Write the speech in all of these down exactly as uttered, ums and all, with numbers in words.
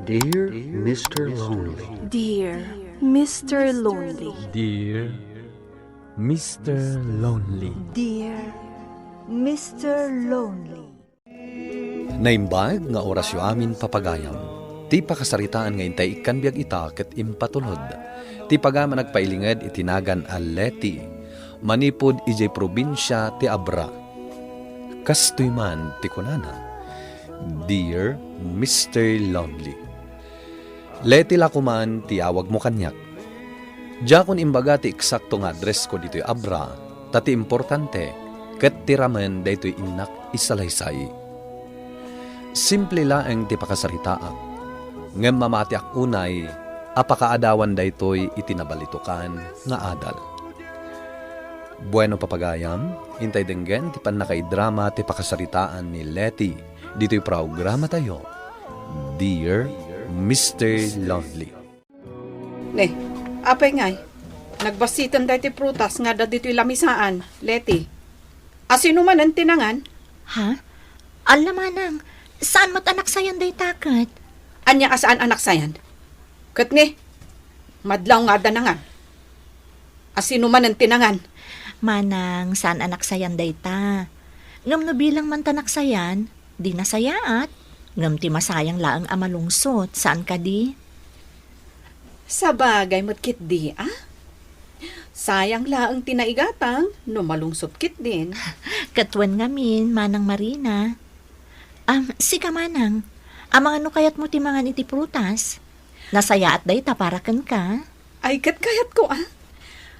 Dear Mister Lonely. Dear Mister Lonely. Dear Mister Lonely. Dear Mister Lonely. Naimbag nga orasyo amin, papagayam. Ti pakasaritaan nga intay ikkan biag ita ket impatulod. Ti pagayam a nagpailinged iti nagan a Leti, manipud idiay probinsia ti Abra. Kastoy man ti kunana, "Dear Mister Lonely." Leti la koman ti awagmo kaniak. Diakon imbaga ti eksakto nga addressko ditoy Abra, ta ti importante ket ti ramen daytoy innak isalaysay. Simple laeng ti pakasaritaak, ngem mamatiak unay a pakaadawan daytoy iti nabalitokan nga adal. Bueno, papagayam, intay denggen ti pannakaidrama ti pakasaritaan ni Leti ditoy programatayo, Dear Mister Lonely. Ne, apay ngay, nagbassiten daytoy prutas nga adda ditoy lamisaan, Leti. Asino manen ti nangan? Ha? Alla, manang, saan met a naksayan dayta ket? Ania a saan a naksayan? Ket ne, madlaw nga adda nangan. Asino manen ti nangan? Manang, saan a naksayan dayta. Ngem no bilang man ta naksayan, di nasayaat. Ngem ti masayang laeng a malungsot, saan kadi? Sabagay met ketdi, a? Sayang laeng ti naigatang no malungsot ketdin. Ket wen ngamin, Manang Marina. Am, sika, Manang, amangan no kayatmo ti mangan iti prutas? Nasayaat dayta para kenka. Ay, ket kayatko, a.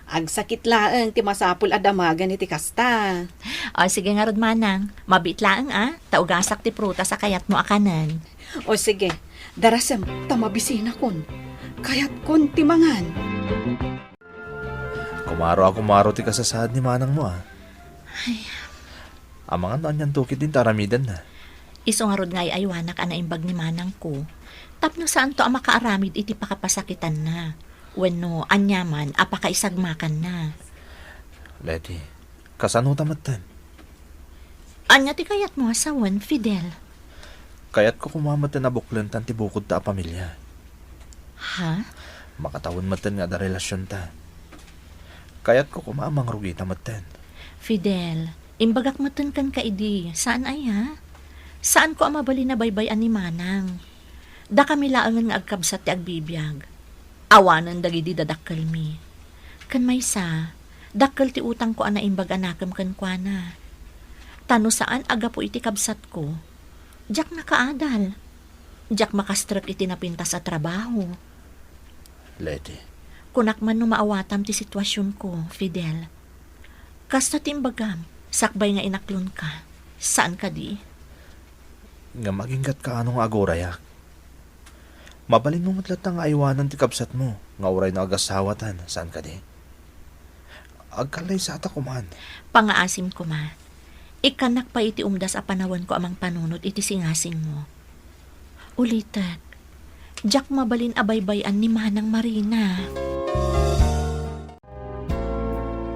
Agsakit laeng ti masapul a damagen iti kasta. O, sige ngarud, Manang. Mabiit laeng, a. Ta ugasak ti prutas a kayatmo a kanen. O, sige. Darasem, ta mabisinakon. Kayatkon ti mangan. Kumaro a kumaro ti kasasaad ni manangmo, a. Ay. Amangan no anianto ketdin ti aramidenna. Isu ngarud nga ay-aywanak a naimbag ni manangko tapno saanto a makaaramid iti pakapasakitanna wenno aniaman a pakaisagmakanna. Leti, kasano ta metten? Ania ti kayatmo a sawen, Fidel? Kayatko koma metten a buklentan ti bukodta a pamilia. Ha? Makatawen metten nga adda relasionta. Kayatko koma a mangrugita metten. Fidel, imbagak metten kenka idi, saan aya? Saanko a mabalin a baybay-an ni manang. Dakami laengen nga agkabsat ti agbibiag. Awanen dagidi dadakkelmi. Ken maysa, dakkel ti utangko a naimbag a nakem kenkuana. Ta no saan a gapu iti kabsatko, diak nakaadal. Diak makastrek iti napintas a trabaho. Leti. Kunak man no maawatam ti situasionko, Fidel. Kasta ti imbagam, sakbay nga inaklonka. Saan kadi? Ngem aginggatka ano nga agurayak. Mabalinmo met latta nga aywanan ti kabsatmo nga uray no agasawatan, saan kadi? Agkallaysata koman. Pangaasim koma. Ikkannak pay iti umdas a panawenko a mangpanunot iti singasingmo. Ulitek, diak mabalin a baybay-an ni Manang Marina.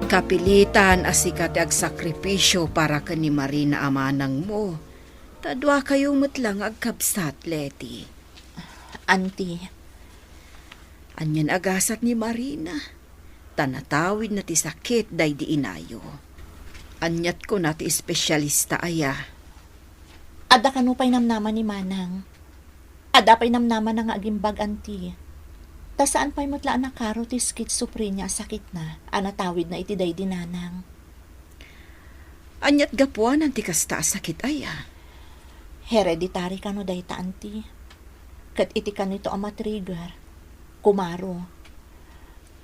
Kapilitan a sika ti agsakripisio para ken ni Marina a manangmo. Ta duakayo met la nga agkabsat, Leti. Auntie. Anian a gasat ni Marina? Ta natawidna ti sakit daydi inayo. Aniat kuna ti espesyalista aya? Adda kano pay namnama ni Manang. Adda pay namnamana nga agimbag, Auntie. Ta saan pay met la a nakaro ti schizophrenia a sakitna a natawidna iti daydi nanang. Aniat gapuanan ti kasta a sakit aya? Hereditary kano dayta, Auntie. Ket iti kanito a matrigger, kumaro.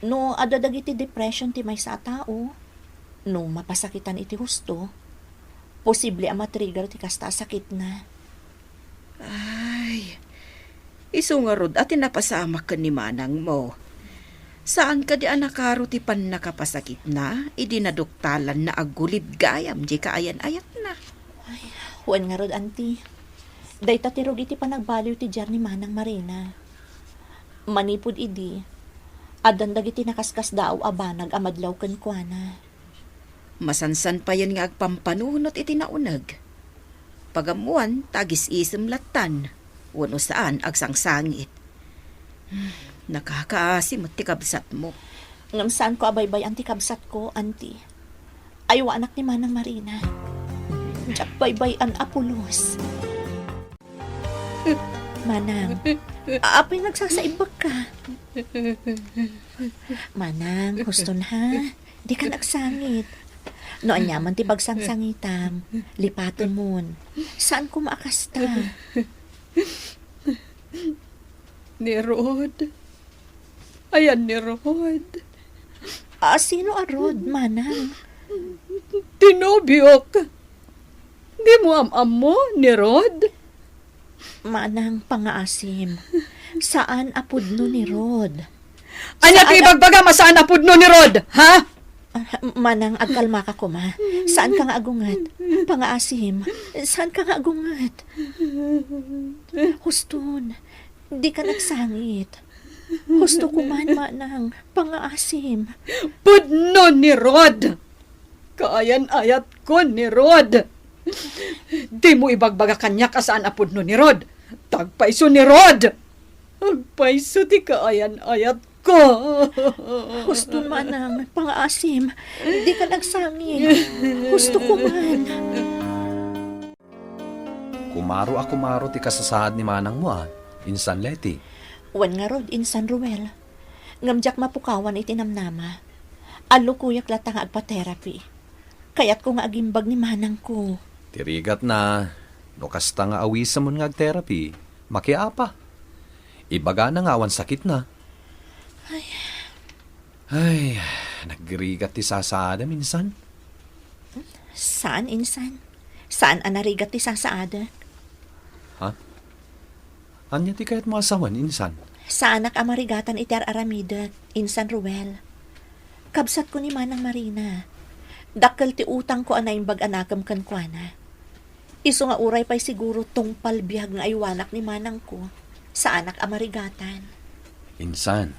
No adda dagiti depression ti maysa a tao, no mapasakitan iti husto, posible a matrigger ti kasta a sakitna. Ay, isu ngarud a ti napasamak ken ni manangmo. Saan kadi a nakaro ti pannakapasakitna idi naduktalanna a gulib gayam diay kaayan-ayatna? Ay, wen ngarud, Auntie. Dayta ti rugi ti panagbaliw ti diar ni Manang Marina. Manipud idi, addan dagiti nakaskasdaaw a banag a madlaw kenkuana. Masansan payen nga agpampanunot iti nauneg. Pagammoan ta agis-isem lattan. wenno saan agsangsangit. Nakakaasi met ti kabsatmo. Ngem saanko a baybay-an ti kabsatko, Auntie. Aywanak ni Manang Marina. Diak baybay-an a pulos. Manang, apay nga agsasaibbekka? Manang, huston ha. Dikan agsangit. No aniaman ti pagsangsangitam, lipatemon. Saan koma a kasta? Ni Rod. Ayan ni Rod. A, sino a Rod, Manang? Ti nobiok. Dimo am-ammo ni Rod? Manang, pangaasim. Saan a pudno ni Rod. Ania ti ibagbagam a saan a pudno ni Rod, ha? Ah, Manang, agkalmaka koma. Saanka nga agunget. Pangaasim. Saanka nga agunget. Huston. Dikan agsangit. Husto koman, Manang. Pangaasim. Pudno ni Rod. Kaayan-ayatko ni Rod. Dimo ibagbaga kaniak a saan a pudno ni Rod. Tagpayso ni Rod. Agpayso ti kaayan-ayatko. Huston, Manang. Pangaasim. Dikan agsangit. Husto koman. Kumaro a kumaro ti kasasaad ni manangmo, a, insan Leti. Wen ngarud, insan Ruel. Ngem diak mapukawan iti namnama. Allukoyak latta nga agpa-therapy. Kayatko nga agimbag ni manangko. Ti rigatna, no kasta nga awisemon nga ag-therapy, makiapa. Ibagana nga awan sakitna. Ay. Ay, nagrigat ti sasaadam, insan. Saan, insan? Saan a narigat ti sasaadek? Ha? Ania ti kayatmo a sawen, insan? Saanak a marigatan iti ar-aramidek, insan Ruel. Kabsatko ni Manang Marina. Dakkel ti utangko a naimbag a nakem kenkuana. Isu nga uray pay siguro tungpal biag nga aywanak ni manangko, saanak a marigatan. Insan.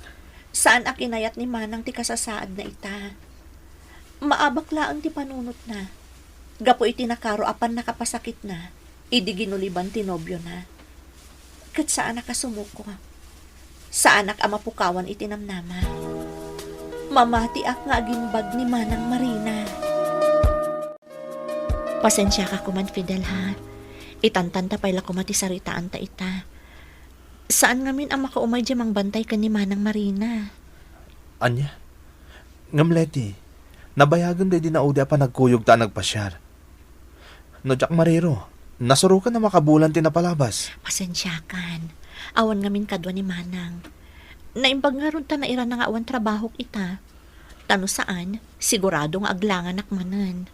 Saan a kinayat ni manang ti kasasaadna ita. Maabak laeng ti panunotna. Gapu iti nakaro a pannakapasakitna, idi ginuliban ti nobiona. Ket saanak a sumuko. Saanak a mapukawan iti namnama. Mamatiak nga agimbag ni Manang Marina. Pasensiaka koman, Fidel, ha. Itantanta pay la koma ti saritaanta ita. Saan ngamin a makaumay diay mangbantay ken ni Manang Marina. Ania? Ngem Leti, nabayagen daydi naudi a panagkuyogta a nagpasiar. No diak mariro, nasuroken a makabulan ti napalabas. Pasensiakan. Awan ngamin kadua ni Manang. Naimbag ngarud ta nairana nga awan trabahok ita. Ta no saan, sigurado nga aglanganak manen.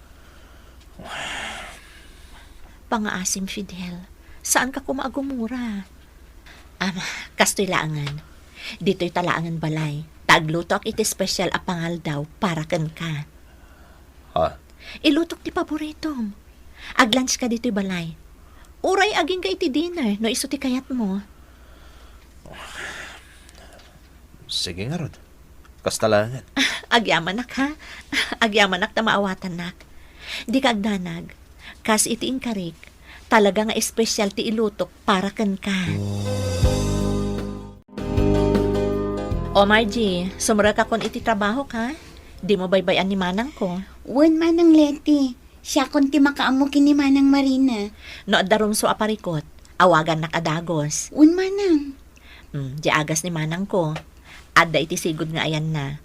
Pangaasim, Fidel. Saanka koma a gumura. Am, kastoy laengen. Ditoyta laengen balay. Ta aglutoak iti special a pangaldaw para kenka. Ha? Ilutok ti paboritom. Ag-lunchka ditoy balay. Uray agingga iti dinner no isu ti kayatmo. Sige ngarud. Kasta laengen. Agyamanak, ha? Agyamanak ta maawatannak. Dika agdanag. Kas iti inkarik, talaga nga espesyal ti ilutok para kenka. O Margie, sumrekakon iti trabahok, ha? Dimo baybay-an ni manangko. Wen, Manang Leti. Siakon ti makaammo ken ni Manang Marina. No adda rumsua a parikut, awagannak a dagus. Wen, Manang. Hmm, diay agas ni manangko. Adda iti sigud nga ayanna.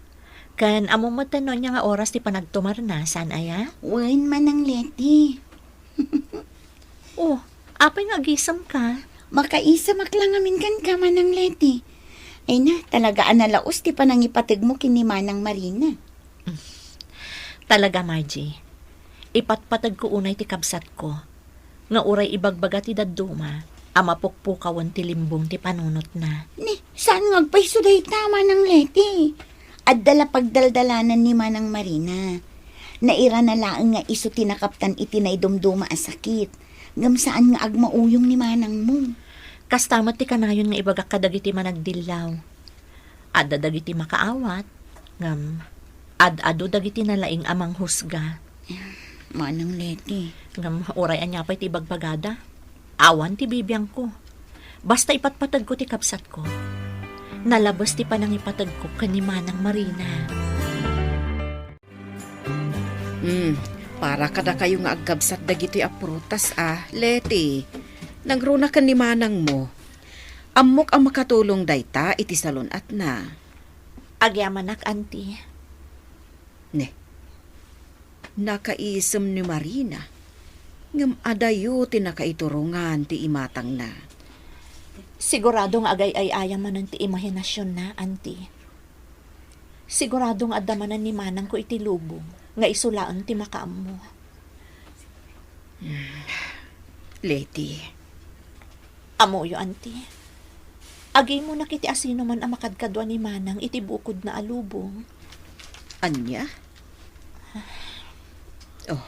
Ken ammom met no ania nga oras ti panagtumarna, saan aya? Wen, Manang Leti. Oh, apay nga agisemka? Makaisemak la ngamin kenka, Manang Leti. Ay na, talaga a nalaus ti panangipategmo ken ni Manang Marina. Talaga, Margie. Ipatpategko unay ti kabsatko nga uray ibagbaga ti dadduma a mapukpukawen ti limbong ti panunotna. Ni, saan nga agpayso dayta, Manang Leti? Adda la pagdaldalanan ni Manang Marina. Nairana laeng nga isu ti nakaptan iti naidumduma a sakit, ngem saan nga agmauyong ni manangmo. Kasta met ti kanayon nga ibagak kadagiti managdillaw. Adda dagiti makaawat, ngem ad-adu dagiti nalaing a manghusga. Manang Leti. Ngem uray ania pay ti ibagbagada, awan ti bibiangko. Basta ipatpatagko ti kabsatko. Nalabes ti panangipategko ken ni Manang Marina. Hmm, para kadakayo nga agkabsat dagitoy a prutas a, Leti. Nangruna ken ni manangmo. Ammok a makatulong dayta iti salun-atna. Agyamanak, Auntie. Ne, nakaisem ni Marina. Ngem adayo ti nakaiturongan ti imatangna. Sigurado nga agay-ay-ayam manen ti imahinasionna, Auntie. Sigurado nga adda manen ni manangko iti lubong nga isu laeng ti makaammo. Hmm. Leti. Ammoyo, Auntie. Agimonak iti asinoman a makadkadua ni manang iti bukodna a lubong. Ania? Oh.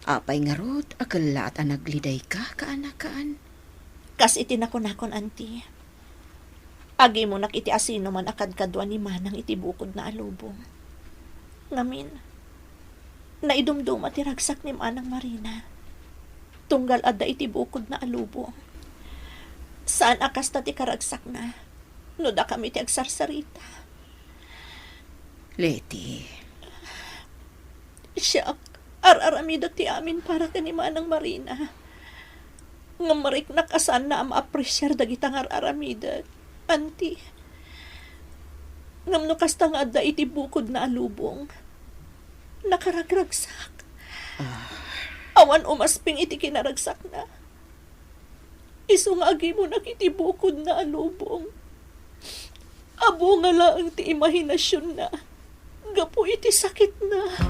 Apay ngarud a kellaat a naglidayka, kaanakan? Kas iti nakunakon, Auntie. Agimonak iti asinoman a kadkadua ni manang iti bukodna a lubong. Ngamin, naidumduma ti ragsak ni Manang Marina. Tunggal adda iti bukodna a lubong. Saan a kasta ti karagsakna no dakami ti agsarsarita. Leti. Siak, ar-aramidek ti amin para ken ni Manang Marina. Ngem mariknak a saanna a maapresiar dagita nga ar-aramidek, Auntie. Ngem no kasta nga adda iti bukodna a lubong, nakaragragsak. Ah. Awan umasping iti kinaragsakna. Isu nga agimonak iti bukodna a lubong. Adu nga laeng ti imahinasionna gapu iti sakitna.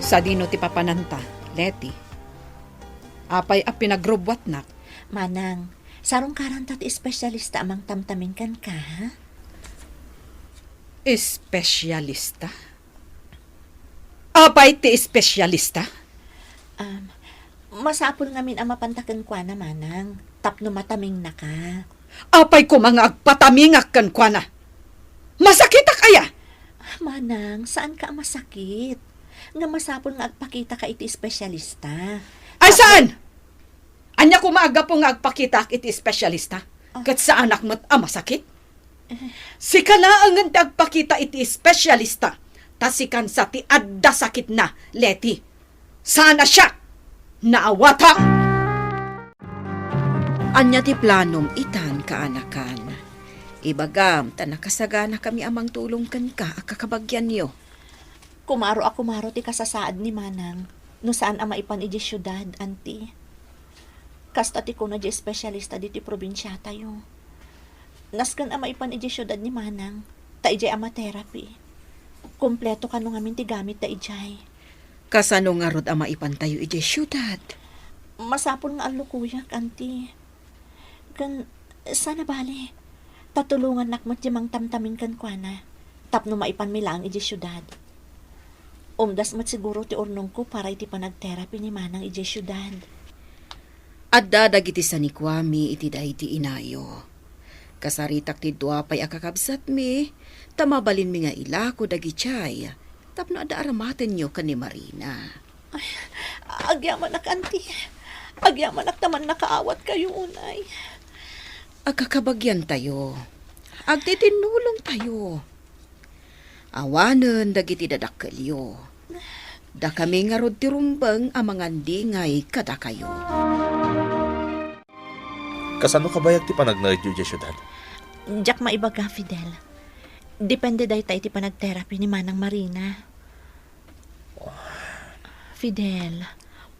Sadino ti papananta, Leti? Apay a pinagrubbuatnak? Manang, sarungkaranta ti espesyalista a mangtamtamin kenka, ha? Espesyalista? Apay ti espesyalista? Um, masapul ngamin a mapanta kenkuana, Manang, tapno matamingnaka. Apay koma nga agpatamingak kenkuana? Masakitak aya? Manang, saanka a masakit. Nga masapul nga agpakitaka iti espesyalista. Ay, saan? Ania koma a gapu nga agpakitaak iti espesyalista? Ah. Ket saanak met a masakit? Eh. Sika laengen ti agpakita iti espesyalista, ta sikan sa ti adda sakitna, Leti. Saan a siak? Naawatam! Ania ti planom itan, kaanakan? Ibagam, ta nakasaganakami a mangtulong kenka a kakabagianyo. Kumaro a kumaro ti kasasaad ni Manang no saan a maipan idiay siudad, Auntie. Kasta ti kuna diay espesyalista ditoy probinsiatayo. Nasken a maipan idiay siudad ni Manang, ta idiay a ma-therapy. Kompleto kano ngamin ti gamitta idiay. Kasano ngarud a maipantayo idiay siudad? Masapul nga allukoyak, Auntie. Ken, saan a bale, ta tulongannak met ti mangtamtamin kenkuana tapno maipanmi laeng idiay siudad. Umdas met siguro ti urnongko para iti panagterapi ni Manang idiay siudad. Adda dagiti sanikuami iti daydi inayo. Kasaritak ti dua pay a kakabsatmi, ta mabalinmi nga ilako dagidiay tapno adda aramatenyo ken ni Marina. Ay, agyamanak, Auntie. Agyamanak ta mannakaawatkayo unay. Agkakabagiantayo. Agtitinnulongtayo. Awanen dagiti dadakkelyo. Dakami ngarud ti rumbeng a mangandingay kadakayo. Kasano kabayag ti panagnaedyo idiay siudad? Diak maibaga, Fidel. Depende dayta iti panagterapi ni Manang Marina. Fidel,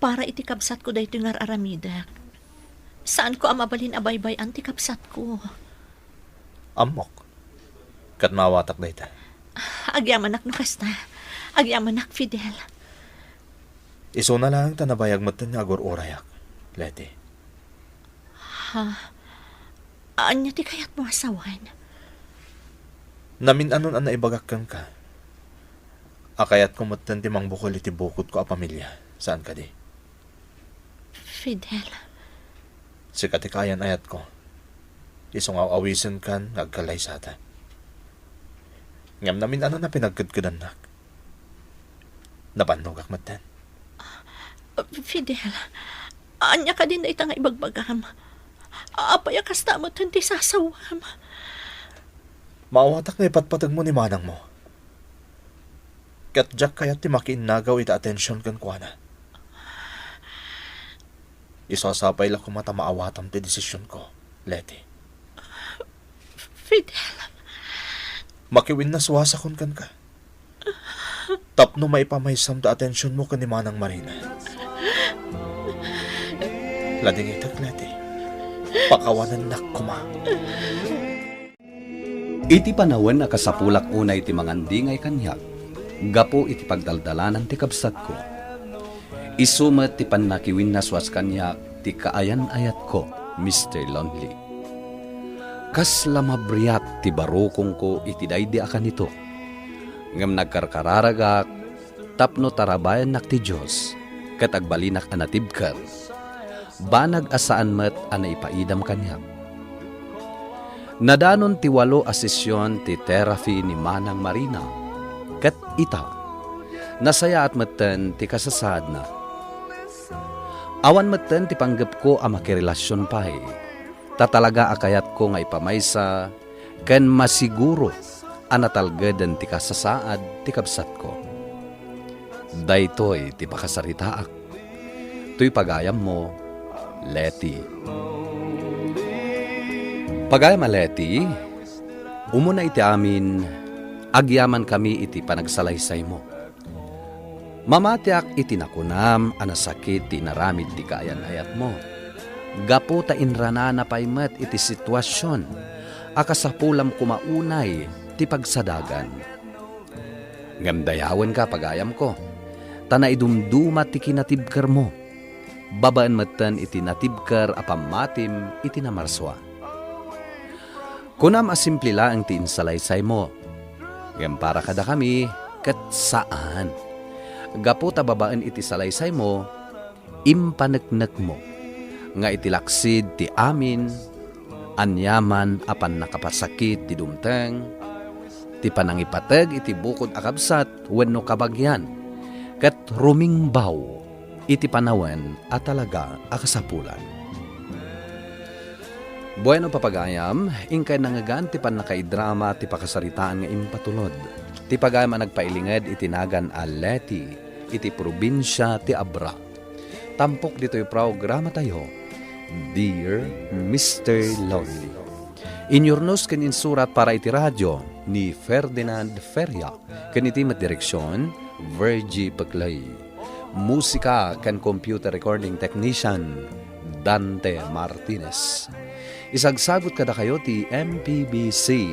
para iti kabsatko daytoy nga ar-aramidek. Saanko a mabalin a baybay-an ti kabsatko. Ammok. Ket maawatak dayta. Agyamanak no kasta. Agyamanak, Fidel. Isuna laeng ta nabayag metten nga agur-urayak, Leti. Ha? Ania ti kayatmo a sawen? Namin-anon a naibagak kenka a kayatko metten ti mangbukel iti bukodko a pamilia, saan kadi? Fidel. Sika ti kaayan-ayatko. Isu nga aw-awisenkan nga agkallaysata. Ngem namin-anon a pinagkedkedannak. Nabannogak metten. Fidel, Ania kadin dayta nga ibagbagam? Apay a kasta met ti sasawam? Maawatak nga ipatpateg mo ni manangmo. Ket diak kayat ti makiinnagaw iti atension kenkuana. Isu a sapay la koma ta maawatam ti desisionko, Leti. Fidel. Makiwinnasuasakon kenka. Tapno maipamaysam ti atensionmo ken ni Manang Marina. Ladingitek, Leti. Pakawanennak koma. Iti panawen a kasapulak unay ti mangandingay kaniak, gapu iti pagdaldalanan ti kabsatko. Isu met ti pannakiwinnasuas kaniak ti kaayan-ayatko, Mister Lonely. Kasla mabriat ti barukongko iti daydi a kanito. Ngem nagkarkararagak tapno tarabayannak ti Dios ket agbalinak a natibker. Banag a saan met a naipaidam kaniak. Nadanon ti walo a sesion ti therapy ni Manang Marina, ket ita, nasayaat metten ti kasasaadna. Awan metten ti panggepko a makirelasion pay, ta talaga a kayatko nga ipamaysa ken masiguro a natalgeden ti kasasaad ti kabsatko. Daytoy ti pakasaritaak. Toy pagayammo, Leti. Pagayam a Leti, umuna iti amin, agyamankami iti panagsalaysaymo. Mamatiak iti nakunam a nasakit ti inaramid ti kaayan-ayatmo. Gapu ta inranana pay met iti situasion a kasapulam koma unay ti pagsadagan. Ngem dayawenka, pagayamko, ta naidumduma ti kinatibkermo, babaen metten iti natibker a pammatim iti namarsua. Kunam a simple laeng ti insalaysaymo, ngem para kadakami, ket saan. Gapu ta babaen iti salaysaymo, impaneknekmo nga iti laksid ti amin, aniaman a pannakapasakit ti dumteng, ti panangipateg iti bukod a kabsat wenno kabagian, ket rumingbaw iti panawen a talaga a kasapulan. Bueno, papagayam, inkay nangngegan ti pannakaidrama ti pakasaritaan nga impatulod ti pagayam a nagpailinged iti nagan a Leti iti probinsia ti Abra. Tampok ditoy programatayo, Dear Mister Lonely. Inyurnos ken insurat para iti radio ni Ferdinand Feria ken iti met direksion, Virgie Peclay. Musika ken computer recording technician, Dante Martinez. Isagsagut kadakayo ti M P B C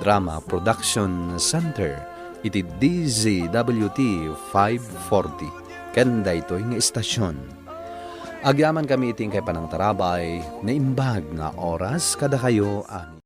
Drama Production Center iti D Z W T five forty ken daytoy nga istasion. Agyamankami iti inkay panangtarabay, naimbag nga oras kadakayo amin.